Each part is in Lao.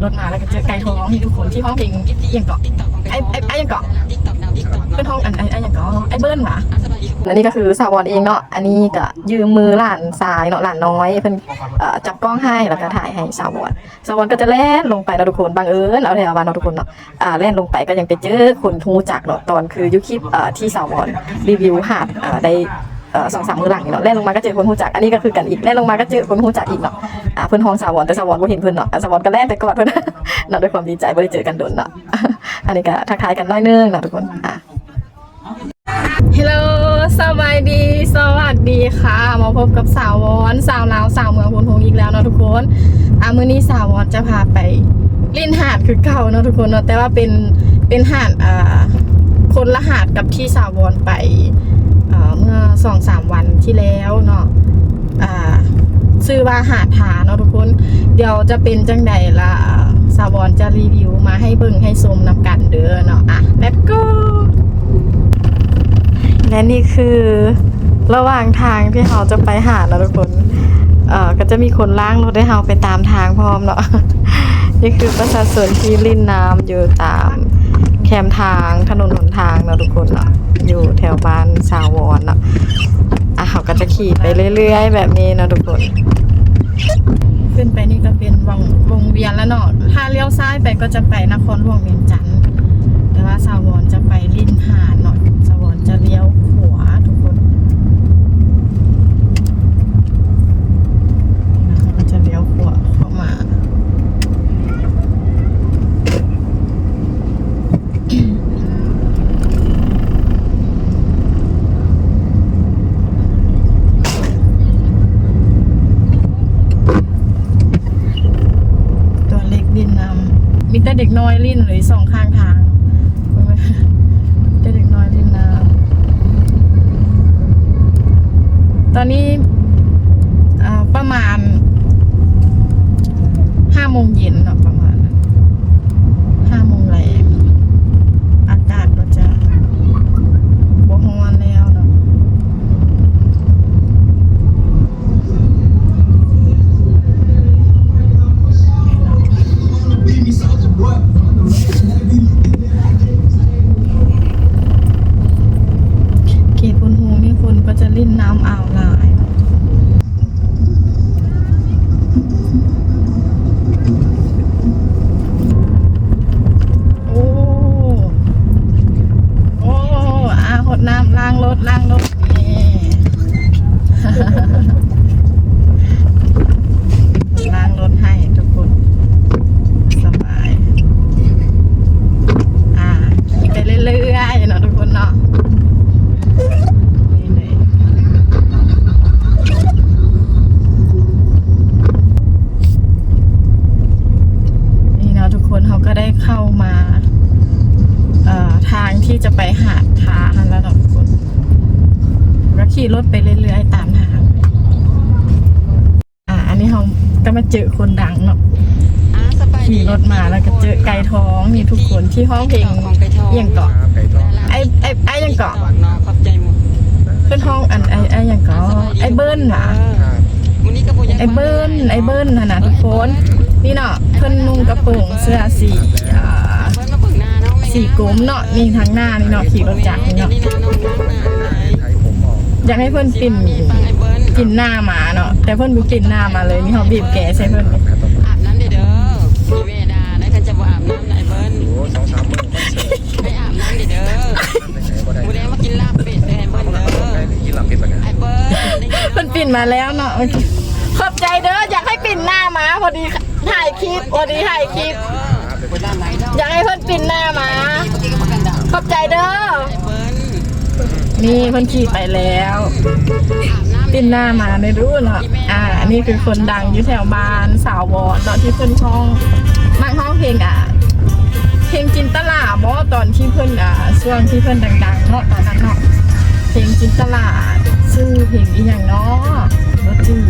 ລົດມາແລ້ວກໍເຈີໄກ່ທອງນີ້ທຸກຄົນ ທີ່ຮ້ອງເພງອີ່ຫຍັງເກາະ ໄອ້ ໄອ້ ໄອ້ຫຍັງເກາະ ເພິ່ນຮ້ອງອັນ ໄອ້ ໄອ້ຫຍັງເກາະ ໄອ້ເບີນຫວາ. ອັນນີ້ກໍຄືສາວອນເອງເນາະ ອັນນີ້ກໍຢືມມືຫຼານຊາຍເນາະ ຫຼານນ້ອຍ ເພິ່ນ ເອີ ຈັບກ້ອງໃຫ້ ແລ້ວກໍຖ່າຍໃຫ້ສາວອນ. ສາວອນກໍຈະແລ່ນລົງໄປເນາະທຸກຄົນ ບັງເອີນເອົາແທ້ວ່າເນາະທຸກຄົນເນາະ ອ່າ ແລ່ນລົງໄປກໍຍັງໄປເຈີຄົນຮູ້ຈັກເນາະ ຕອນຄືຢູ່ຄລິບ ເອີ ທີ່ສາວອນຣີວິວຫາດ ເອີ ໄດ້ ເອີ ສອງສາມມື້ຫຼັງນີ້ເນາະ ແລ່ນລົງມາກໍເຈີຄົນຮູ້ຈັກ ອັນນີ້ກໍຄືກັນອີກ ແລ່ນລົງມາກໍເຈີຄົນຮູ້ຈັກອີກເນາະ ອ່າ ເພິ່ນຮ້ອງສາວອນ ແຕ່ສາວອນບໍ່ເຫັນເພິ່ນເນາະ ອ່າ ສາວອນກໍແລ່ນໄປກອດເພິ່ນເນາະ ດ້ວຍຄວາມດີໃຈບໍ່ໄດ້ເຈີກັນດົນເນາະ ອັນນີ້ກໍທັກທາຍກັນໜ້ອຍໜຶ່ງເນາະທຸກຄົນ ອ່າ. ເຮລໂລ ສະບາຍດີ ສະຫວັດດີຄ່ະ ມາພົບກັບສາວອນ ສາວລາວ ສາວເມືອງໂພນໂຮງອີກແລ້ວເນາະທຸກຄົນ. ອ່າ ມື້ນີ້ສາວອນຈະພາໄປຫຼິ້ນຫາດຄືເກົ່າເນາະທຸກຄົນເນາະ ແຕ່ວ່າເປັນ ເປັນຫາດ ອ່າ ຄົນລະຫາດກັບທີ່ສາວອນໄປ ອ່າ ເມື່ອສອງສາມວັນທີ່ແລ້ວເນາະ. ອ່າ ຊື່ວ່າຫາດທາເນາະທຸກຄົນ ດຽວຈະເປັນຈັ່ງໃດລະ ສາວອນຈະຣີວິວມາໃຫ້ເບິ່ງໃຫ້ຊົມນຳກັນເດີເນາະ ອ່ະ let's go. ແລະນີ້ຄືລະຫວ່າງທາງທີ່ເຮົາຈະໄປຫາເນາະທຸກຄົນ ເອີ ກໍຈະມີຄົນລ້າງລົດໃຫ້ເຮົາໄປຕາມທາງພ້ອມເນາະ ນີ້ຄືປະຊາຊົນທີ່ຫຼິ້ນນ້ຳຢູ່ຕາມແຄມທາງ ຖະໜົນຫົນທາງເນາະທຸກຄົນເນາະ ຢູ່ແຖວບ້ານສາວອນເນາະ. ອ່ະ ເຮົາກໍຈະຂີ່ໄປເລື້ອຍໆແບບນີ້ເນາະທຸກຄົນ. ຂຶ້ນໄປນີ້ກໍເປັນວັງ ວົງວຽນແລ້ວເນາະ ຖ້າລ້ຽວຊ້າຍໄປກໍຈະໄປນະຄອນຫຼວງວຽງຈັນ ແຕ່ວ່າສາວອນຈະໄປຫຼິ້ນຫາດເນາະ ສາວອນຈະລ້ຽວຂວາທຸກຄົນ ເຮົາກໍຈະລ້ຽວຂວາເຂົ້າມາ. ຕົວເລັກຫຼິ້ນນ້ຳ ມີແຕ່ເດັກນ້ອຍຫຼິ້ນເລີຍສອງຂ້າງທາງ ມີແຕ່ເດັກນ້ອຍຫຼິ້ນນ້ຳ. ຕອນນີ້ ອ່າ ປະມານຫ້າໂມງເຢັນເນາະ ປະມານຫ້າໂມງແລງ ອາກາດກໍຈະບໍ່ຮ້ອນແລ້ວເນາະ. ເຂດໂພນໂຮງນີ້ຄົນກໍຈະຫຼິ້ນນ້ຳອ່າວຫຼາຍ. ໂອ້ ໂອ້ ອາ ຫົດນ້ຳ ລ້າງລົດ ລ້າງລົດ ນີ້ ລ້າງລົດໃຫ້ທຸກຄົນ ສະບາຍ ອ່າ ຂີ່ໄປເລື້ອຍໆເນາະທຸກຄົນເນາະ. ນີ້ເລີຍ ນີ້ເນາະທຸກຄົນ ເຮົາກໍໄດ້ເຂົ້າມາ ເອີ ທາງທີ່ຈະໄປຫາດທາຫັ້ນແລ້ວເນາະທຸກຄົນ ກໍຂີ່ລົດໄປເລື້ອຍໆຕາມທາງ. ອ່າ ອັນນີ້ເຮົາກໍມາເຈີຄົນດັງເນາະ ອ່າ ສະບາຍດີ ຂີ່ລົດມາແລ້ວກໍເຈີໄກ່ທອງ ນີ້ທຸກຄົນ ທີ່ຮ້ອງເພງອີ່ຫຍັງເກາະ ໄອ້ ໄອ້ ໄອ້ຫຍັງເກາະ ເນາະ ຂອບໃຈໝູ່ ເພິ່ນຮ້ອງອັນ ໄອ້ ໄອ້ຫຍັງເກາະ ສະບາຍດີ ໄອ້ເບີນຫວາ ມື້ນີ້ກໍບໍ່ຢາກ ໄອ້ເບີນ ໄອ້ເບີນຫັ້ນນະທຸກຄົນ ນີ້ເນາະ ເພິ່ນນຸ່ງກະໂປງເສື້ອສີ ອ່າ ສີກົມເນາະ ນີ້ທາງໜ້ານີ້ເນາະ ຂີ່ລົດຈັກນີ້ເນາະ ຢາກໃຫ້ເພິ່ນປິ່ນ ປິ່ນໜ້າມາເນາະ ແຕ່ເພິ່ນບໍ່ປິ່ນໜ້າມາເລີຍ ນີ້ເຮົາບີບແກໃສ່ເພິ່ນ ອາບນ້ຳເດີ ອີເວດາ ຄັນຈະບໍ່ອາບນ້ຳນະ ໄອ້ເບີນ ໂອ້ ສອງສາມມື້ ໃຫ້ອາບນ້ຳເດີ ມື້ແລງມາກິນລາບເປັດເດີ ໄອ້ເບີນເດີ ກິນລາບເປັດປະນະ ໄອ້ເບີນ ເພິ່ນປິ່ນມາແລ້ວເນາະ ຂອບໃຈເດີ ຢາກໃຫ້ປິ່ນໜ້າມາ ພໍດີຖ່າຍຄລິບ ພໍດີຖ່າຍຄລິບ ຢາກໃຫ້ເພິ່ນປິ່ນໜ້າມາ ຂອບໃຈເດີ. ນີ້ເພິ່ນຂີ່ໄປແລ້ວ ປິ່ນໜ້າມາແດ່ດູເນາະ ອ່າ ອັນນີ້ຄືຄົນດັງຢູ່ແຖວບ້ານສາວອນເນາະ ທີ່ເພິ່ນຮ້ອງ ມັກຮ້ອງເພງ ອ່າ ເພງຈິນຕະລາບໍ ຕອນທີ່ເພິ່ນ ອ່າ ຊ່ວງທີ່ເພິ່ນດັງໆເນາະ ຕອນນັ້ນເນາະ ເພງຈິນຕະລາ ຊື່ເພງອີ່ຫຍັງເນາະ ບໍ່ຈື່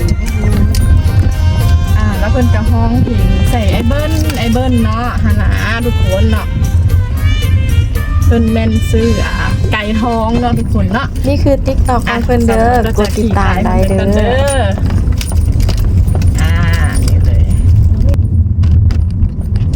ອ່າ ແລ້ວເພິ່ນກໍຮ້ອງເພງໃສ່ໄອ້ເບີນ ໄອ້ເບີນເນາະ ຫັ້ນນະ ທຸກຄົນເນາະ. ເພິ່ນແມ່ນຊື່ ອ່າ ໄກ່ທອງເນາະທຸກຄົນເນາະ ນີ້ຄືຕິກຕັອກຂອງເພິ່ນເດີ ກົດຕິດຕາມໄດ້ເດີ ອ່າ ນີ້ເລີຍ ນີ້ເລີຍ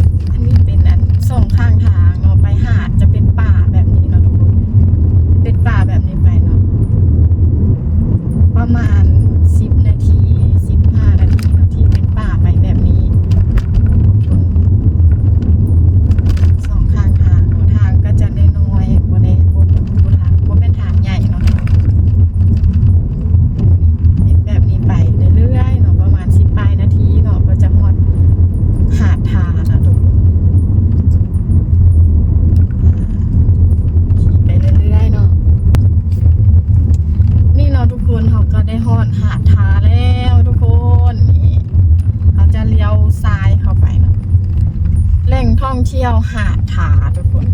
ທ່ຽວຫາດທາທຸກຄົນ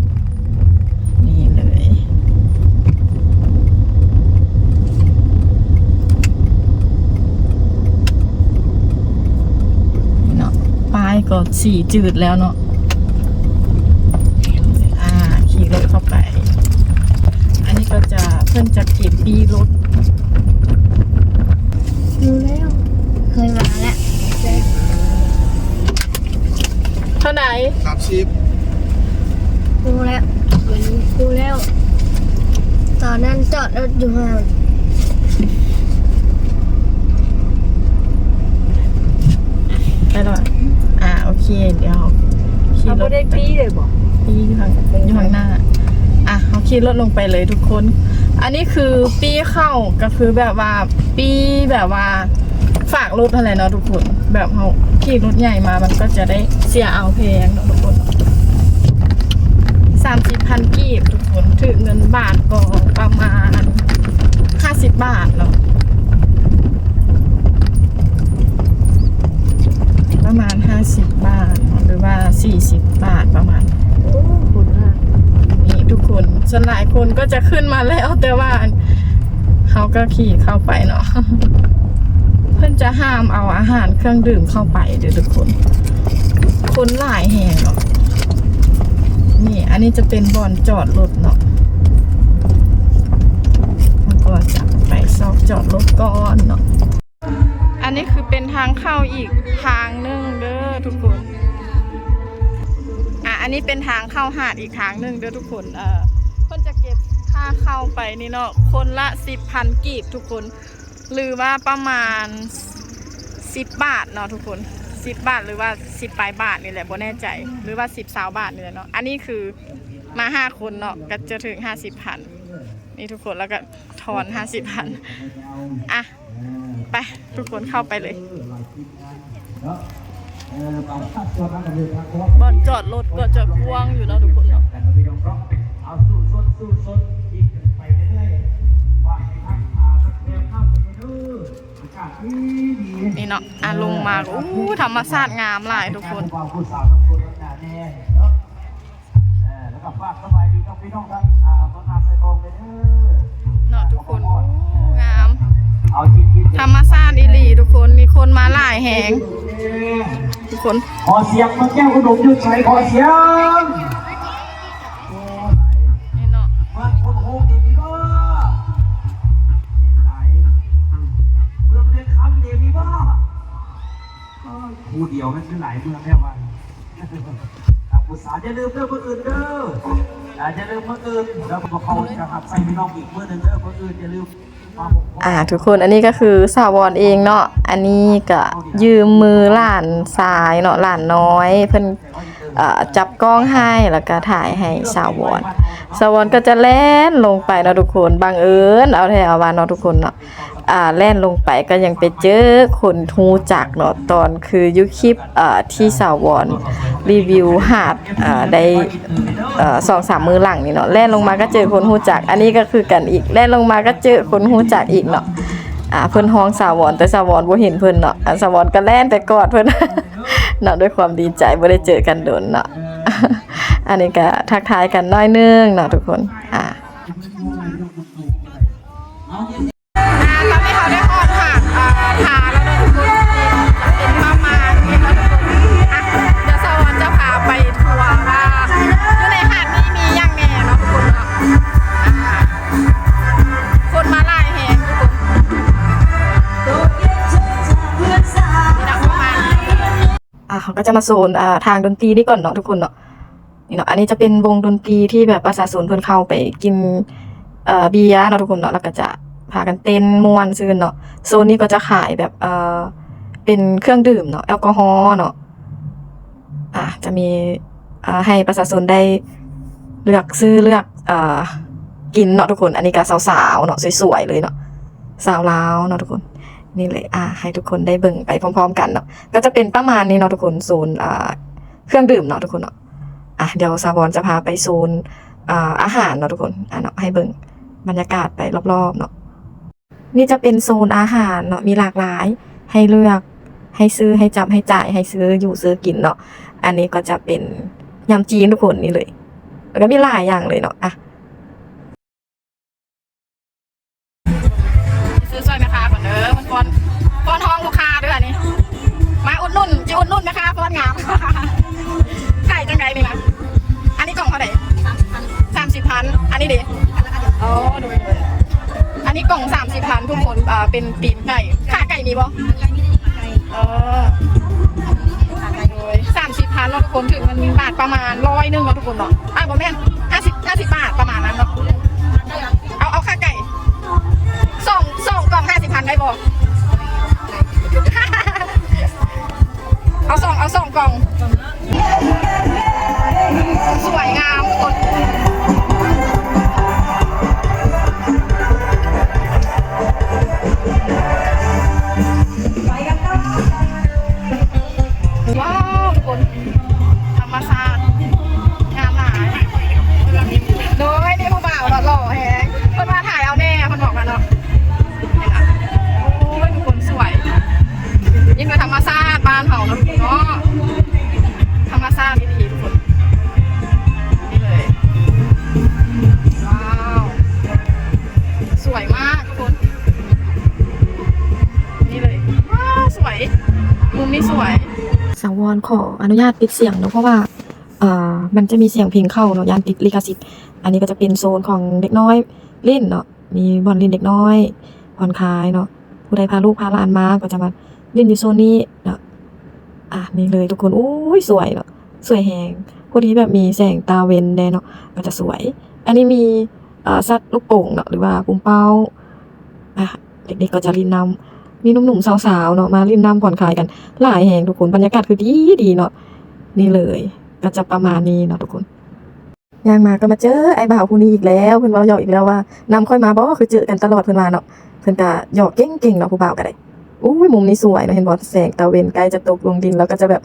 ນີ້ເລີຍ ນີ້ເນາະ ປ້າຍກໍສີຈືດແລ້ວເນາະ ອ່າ ຂີ່ລົດເຂົ້າໄປ ອັນນີ້ກໍຈະ ເພິ່ນຈະເກັບປີ້ລົດ ຮູ້ແລ້ວ ເຄີຍມາແລ້ວ ເທົ່າໃດ? ສາມສິບ ຮູ້ແລ້ວ ຮູ້ແລ້ວ ຕອນນັ້ນຈອດລົດຢູ່ຫັ້ນ ໄປແລ້ວ ອ່າ ໂອເຄ ດຽວຂີ່ລົດ ເຮົາບໍ່ໄດ້ປີ້ເລີຍບໍ? ປີ້ຢູ່ຂ້າງ ຢູ່ຂ້າງໜ້າ ອ່ະ ເຮົາຂີ່ລົດລົງໄປເລີຍທຸກຄົນ ອັນນີ້ຄືປີ້ເຂົ້າ ກໍຄືແບບວ່າ ປີ້ແບບວ່າຝາກລົດຫັ້ນແຫຼະເນາະທຸກຄົນ ແບບເຮົາຂີ່ລົດໃຫຍ່ມາ ມັນກໍຈະໄດ້ເສຍອາວແພງເນາະທຸກຄົນ ສາມສິບພັນກີບທຸກຄົນ ຖືກເງິນບາດກໍປະມານຫ້າສິບບາດເນາະ ປະມານຫ້າສິບບາດເນາະ ຫຼືວ່າສີ່ສິບບາດປະມານ ໂອ້ ຄົນຫຼາຍ ນີ້ທຸກຄົນ ສ່ວນຫຼາຍຄົນກໍຈະຂຶ້ນມາແລ້ວ ແຕ່ວ່າ ເຮົາກໍຂີ່ເຂົ້າໄປເນາະ ເພິ່ນຈະຫ້າມເອົາອາຫານເຄື່ອງດື່ມເຂົ້າໄປເດີ້ທຸກຄົນ ຄົນຫຼາຍແຮງເນາະ ນີ້ ອັນນີ້ຈະເປັນບ່ອນຈອດລົດເນາະ ເຮົາກໍຈະໄປຊອກຈອດລົດກ່ອນເນາະ ອັນນີ້ຄືເປັນທາງເຂົ້າອີກທາງໜຶ່ງເດີ້ທຸກຄົນ ອ່າ ອັນນີ້ເປັນທາງເຂົ້າຫາດອີກທາງໜຶ່ງເດີ້ທຸກຄົນ ເອີ ເພິ່ນຈະເກັບຄ່າເຂົ້າໄປນີ້ເນາະ ຄົນລະສິບພັນກີບທຸກຄົນ ຫຼືວ່າປະມານສິບບາດເນາະທຸກຄົນ ສິບບາດ ຫຼືວ່າສິບປາຍບາດນີ້ແຫຼະ ບໍ່ແນ່ໃຈ ຫຼືວ່າສິບ ຊາວບາດນີ້ແຫຼະເນາະ ອັນນີ້ຄືມາຫ້າຄົນເນາະ ກໍຈະຖືກຫ້າສິບພັນ ນີ້ທຸກຄົນ ແລ້ວກໍ ທອນຫ້າສິບພັນ ອ່ະ ໄປ ທຸກຄົນເຂົ້າໄປເລີຍ ບ່ອນຈອດລົດກໍຈະກວ້າງຢູ່ເນາະທຸກຄົນເນາະ ນີ້ເນາະ ອ່ະ ລົງມາ ໂອ້ ທຳມະຊາດງາມຫຼາຍທຸກຄົນ ເນາະທຸກຄົນ ໂອ້ ງາມ ທຳມະຊາດອີ່ຫຼີທຸກຄົນ ມີຄົນມາຫຼາຍແຮງທຸກຄົນ ຂໍສຽງເມືອງແກ້ວອຸດົມຢູ່ໃສ ຂໍສຽງ ນີ້ເນາະ ເມືອງໂພນໂຮງນີ້ມີບໍ່? ເມືອງເວງຄຳນີ້ມີບໍ່? ເອີ ຜູ້ດຽວມັນຄືຫຼາຍເມືອງແທ້ວ່າ ຜູ້ສາວ ຢ່າລືມເດີ້ ມື້ອື່ນເດີ້ ອ່າ ຢ່າລືມມື້ອື່ນ ແລ້ວພວກເຮົາຈະຮັບໃຊ້ພີ່ນ້ອງອີກມື້ໜຶ່ງເດີ້ ມື້ອື່ນຢ່າລືມມາພົບກັນ ອ່າ ທຸກຄົນ ອັນນີ້ກໍຄືສາວອນເອງເນາະ ອັນນີ້ກໍຢືມມືຫຼານຊາຍເນາະ ຫຼານນ້ອຍ ເພິ່ນ ເອີ ຈັບກ້ອງໃຫ້ ແລ້ວກໍຖ່າຍໃຫ້ສາວອນ ສາວອນກໍຈະແລ່ນລົງໄປເນາະທຸກຄົນ ບັງເອີນເອົາແທ້ເອົາວ່າເນາະທຸກຄົນເນາະ ອ່າ ແລ່ນລົງໄປກໍຍັງໄປເຈີຄົນຮູ້ຈັກເນາະ ຕອນຄືຢູ່ຄລິບ ເອີ ທີ່ສາວອນຣີວິວຫາດ ເອີ ໄດ້ ເອີ ສອງສາມມື້ຫຼັງນີ້ເນາະ ແລ່ນລົງມາກໍເຈີຄົນຮູ້ຈັກ ອັນນີ້ກໍຄືກັນອີກ ແລ່ນລົງມາກໍເຈີຄົນຮູ້ຈັກອີກເນາະ ອ່າ ເພິ່ນຮ້ອງສາວອນ ແຕ່ສາວອນບໍ່ເຫັນເພິ່ນເນາະ ອ່າ ສາວອນກໍແລ່ນໄປກອດເພິ່ນເນາະ ດ້ວຍຄວາມດີໃຈ ບໍ່ໄດ້ເຈີກັນດົນເນາະ ອັນນີ້ກໍທັກທາຍກັນໜ້ອຍໜຶ່ງເນາະທຸກຄົນ ອ່າ ອ່າ ຕອນນີ້ເຮົາໄດ້ຮອດຫາດ ອ່າ ທາແລ້ວເນາະທຸກຄົນ ເປັນປະມານນີ້ເນາະທຸກຄົນ ອ່ະ ດຽວສາວອນຈະພາໄປທົວວ່າ ຢູ່ໃນຫາດນີ້ມີຫຍັງແດ່ເນາະທຸກຄົນເນາະ ອ່າ ຄົນມາຫຼາຍແຮງທຸກຄົນ ນີ້ເນາະ ປະມານນີ້ ອ່າ ເຮົາກໍຈະມາໂຊນ ອ່າ ທາງດົນຕີນີ້ກ່ອນເນາະທຸກຄົນເນາະ ນີ້ເນາະ ອັນນີ້ຈະເປັນວົງດົນຕີທີ່ແບບປະຊາຊົນເພິ່ນເຂົ້າໄປກິນ ເອີ ເບຍເນາະທຸກຄົນເນາະ ແລ້ວກໍຈະພາກັນເຕັ້ນມ່ວນຊື່ນເນາະ ໂຊນນີ້ກໍຈະຂາຍແບບ ເອີ ເປັນເຄື່ອງດື່ມເນາະ ແອລກໍຮໍເນາະ ອ່າ ຈະມີ ເອີ ໃຫ້ປະຊາຊົນໄດ້ເລືອກຊື້ເລືອກ ເອີ ກິນເນາະທຸກຄົນ ອັນນີ້ກໍສາວໆເນາະ ສວຍໆເລີຍເນາະ ສາວລາວເນາະທຸກຄົນ ນີ້ເລີຍ ອ່າ ໃຫ້ທຸກຄົນໄດ້ເບິ່ງໄປພ້ອມໆກັນເນາະ ກໍຈະເປັນປະມານນີ້ເນາະທຸກຄົນ ໂຊນ ອ່າ ເຄື່ອງດື່ມເນາະທຸກຄົນເນາະ ອ່ະ ດຽວສາວອນຈະພາໄປໂຊນ ອ່າ ອາຫານເນາະທຸກຄົນ ອ່ະເນາະ ໃຫ້ເບິ່ງບັນຍາກາດໄປລອບໆເນາະ ນີ້ຈະເປັນໂຊນອາຫານເນາະ ມີຫຼາກຫຼາຍໃຫ້ເລືອກ ໃຫ້ຊື້ ໃຫ້ຈັບ ໃຫ້ຈ່າຍ ໃຫ້ຊື້ຢູ່ຊື້ກິນເນາະ ອັນນີ້ກໍຈະເປັນ ຍຳຈີນທຸກຄົນ ນີ້ເລີຍ ແລ້ວກໍມີຫຼາຍຢ່າງເລີຍເນາະ. ອ່ະ ຊື້ຊ່ວຍແມ່ຄ້າກ່ອນເດີ ມັນຟ້ອນ ຟ້ອນຮ້ອງລູກຄ້າເດີອັນນີ້ ມາອຸດໜູນ ຊິອຸດໜູນແມ່ຄ້າຟ້ອນງາມ. ຂາຍຈັ່ງໃດນີ້ນະ? ອັນນີ້ກ່ອງເທົ່າໃດ? ສາມສິບພັນ ອັນນີ້ເດ? ອໍ ໂດຍ ອັນນີ້ກ່ອງສາມສິບພັນທຸກຄົນ ເປັນຕີນໄກ່ ຂາໄກ່ມີບໍ່? ເອີ ໂດຍ ສາມສິບພັນເນາະທຸກຄົນ ຖືກເງິນບາດປະມານຮ້ອຍໜຶ່ງເນາະທຸກຄົນເນາະ ອ່າ ບໍ່ແມ່ນ ຫ້າສິບ ຫ້າສິບບາດປະມານນັ້ນເນາະ. ເອົາ ເອົາຂາໄກ່ ສອງ ສອງກ່ອງຫ້າສິບພັນໄດ້ບໍ່? ເອົາສອງ ເອົາສອງກ່ອງ. ສວຍງາມທຸກຄົນ ວ້າວທຸກຄົນ ທຳມະຊາດງາມຫຼາຍ. ໂດຍ ມີຜູ້ບ່າວຫຼໍ່ໆແຮງ ເພິ່ນວ່າຖ່າຍເອົາແດ່ ເພິ່ນບອກມາເນາະ. ໂອ້ຍ ທຸກຄົນ ສວຍ ນີ້ຄືທຳມະຊາດບ້ານເຮົາເນາະ ທຸກຄົນເນາະ ທຳມະຊາດອີ່ຫຼີທຸກຄົນ ນີ້ເລີຍ. ວ້າວ ສວຍມາກທຸກຄົນ ນີ້ເລີຍ. ວ້າວ ສວຍ ມຸມນີ້ສວຍ. ສາວອນຂໍອະນຸຍາດປິດສຽງເນາະ ເພາະວ່າ ເອີ ມັນຈະມີສຽງເພງເຂົ້າເນາະ ຢ້ານຕິດລິຂະສິດ. ອັນນີ້ກໍຈະເປັນໂຊນຂອງເດັກນ້ອຍຫຼິ້ນເນາະ ມີບ່ອນຫຼິ້ນເດັກນ້ອຍຜ່ອນຄາຍເນາະ ຜູ້ໃດພາລູກພາຫຼານມາກໍຈະມາຫຼິ້ນຢູ່ໂຊນນີ້ເນາະ. ອ່າ ນີ້ເລີຍທຸກຄົນ ໂອ້ຍ ສວຍເນາະ ສວຍແຮງ ພໍດີແບບມີແສງຕາເວັນແດ່ເນາະ ກໍຈະສວຍ. ອັນນີ້ມີ ເອີ ສັດລູກໂປ່ງເນາະ ຫຼືວ່າປຸ້ມເປົ້າ ອ່າ ເດັກໆກໍຈະຫຼິ້ນນຳ ມີໜຸ່ມໆສາວໆເນາະ ມາຫຼິ້ນນຳຜ່ອນຄາຍກັນຫຼາຍແຮງທຸກຄົນ ບັນຍາກາດຄືດີໆເນາະ. ນີ້ເລີຍ ກໍຈະປະມານນີ້ເນາະທຸກຄົນ. ຍ່າງມາກໍມາເຈີອ້າຍບ່າວຜູ້ນີ້ອີກແລ້ວ ເພິ່ນເວົ້າຫຍອກອີກແລ້ວວ່າ ນຳຂ້ອຍມາບໍ່ ຄືເຈີກັນຕະຫຼອດ ເພິ່ນວ່າເນາະ ເພິ່ນກໍຫຍອກເກັ່ງໆເນາະ ຜູ້ບ່າວກໍໄດ້. ໂອ້ຍ ມຸມນີ້ສວຍເນາະ ເຫັນບໍ່ ແສງຕາເວັນໃກ້ຈະຕົກລົງດິນ ແລ້ວກໍຈະແບບ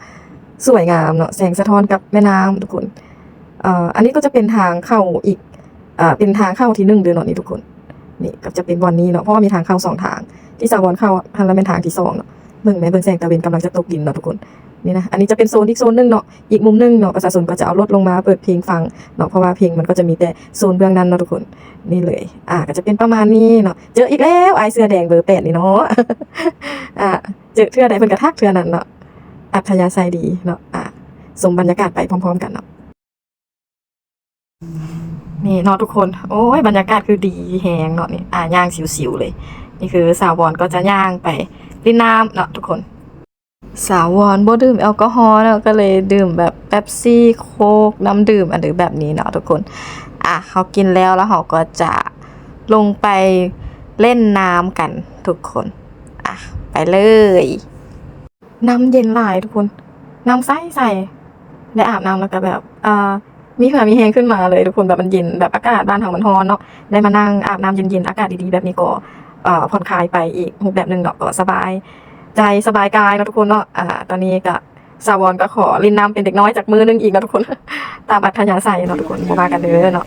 ສວຍງາມເນາະ ແສງສະທ້ອນກັບແມ່ນ້ຳທຸກຄົນ. ເອີ ອັນນີ້ກໍຈະເປັນທາງເຂົ້າອີກ ເປັນທາງເຂົ້າທີໜຶ່ງເດີເນາະນີ້ທຸກຄົນ. ນີ້ກໍຈະເປັນບ່ອນນີ້ເນາະ ເພາະວ່າມີທາງເຂົ້າສອງທາງ ທີ່ສາວອນເຂົ້າຫັ້ນລະແມ່ນທາງທີສອງເນາະ. ເບິ່ງແມ້ ເບິ່ງແສງຕາເວັນກຳລັງຈະຕົກດິນເນາະທຸກຄົນ. ນີ້ນະ ອັນນີ້ຈະເປັນໂຊນອີກໂຊນໜຶ່ງເນາະ ອີກມຸມໜຶ່ງເນາະ ປະຊາຊົນກໍຈະເອົາລົດລົງມາເປີດເພງຟັງເນາະ ເພາະວ່າເພງມັນກໍຈະມີແຕ່ໂຊນເບື້ອງນັ້ນເນາະທຸກຄົນ. ນີ້ເລີຍ ອ່າ ກໍຈະເປັນປະມານນີ້ເນາະ. ເຈີອີກແລ້ວ ອ້າຍເສື້ອແດງເບີແປດນີ້ເນາະ ອ່າ ເຈີເທື່ອໃດເພິ່ນກໍທັກເທື່ອນັ້ນເນາະ ອັດທະຍາໄສດີເນາະ. ອ່າ ຊົມບັນຍາກາດໄປພ້ອມໆກັນເນາະ. ນີ້ເນາະທຸກຄົນ ໂອ້ຍ ບັນຍາກາດຄືດີແຮງເນາະນີ້ ອ່າ ຍ່າງຊິວໆເລີຍ. ນີ້ຄືສາວອນກໍຈະຍ່າງໄປຫຼິ້ນນ້ຳເນາະທຸກຄົນ. ສາວອນບໍ່ດື່ມແອລກໍຮໍເນາະ ກໍເລີຍດື່ມແບບເປັບຊີ ໂຄກ ນ້ຳດື່ມ ອັນ ຫຼື ແບບນີ້ເນາະທຸກຄົນ. ອ່ະ ເຮົາກິນແລ້ວ ແລ້ວເຮົາກໍຈະລົງໄປຫຼິ້ນນ້ຳກັນທຸກຄົນ. ອ່ະ ໄປເລີຍ. ນ້ຳເຢັນຫຼາຍທຸກຄົນ ນ້ຳໃສໆ ໄດ້ອາບນ້ຳແລ້ວກໍແບບ ເອີ ມີເຫື່ອມີແຮງຂຶ້ນມາເລີຍທຸກຄົນ. ແບບມັນເຢັນ ແບບອາກາດບ້ານເຮົາມັນຮ້ອນເນາະ ໄດ້ມານັ່ງອາບນ້ຳເຢັນໆ ອາກາດດີໆແບບນີ້ກໍ ເອີ ຜ່ອນຄາຍໄປອີກຮູບແບບໜຶ່ງເນາະ ກໍສະບາຍໃຈສະບາຍກາຍເນາະທຸກຄົນເນາະ. ອ່າ ຕອນນີ້ກໍ ສາວອນກໍຂໍຫຼິ້ນນ້ຳເປັນເດັກນ້ອຍຈັກມື້ໜຶ່ງອີກເນາະທຸກຄົນ ຕາມອັດທະຍາໄສເນາະທຸກຄົນ ບໍ່ວ່າກັນເດີເນາະ.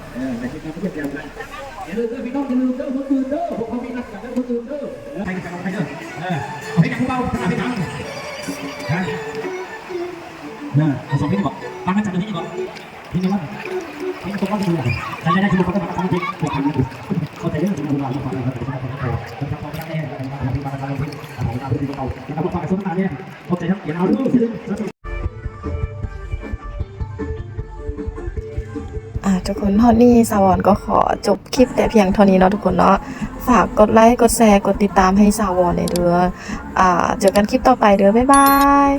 ອ່າ ທຸກຄົນ ຮອດນີ້ສາວອນກໍຂໍຈົບຄລິບແຕ່ພຽງເທົ່ານີ້ເນາະທຸກຄົນເນາະ. ຝາກກົດໄລ ກົດແຊ ກົດຕິດຕາມໃຫ້ສາວອນແດ່ເດີ. ອ່າ ເຈີກັນຄລິບຕໍ່ໄປເດີ ບາຍບາຍ.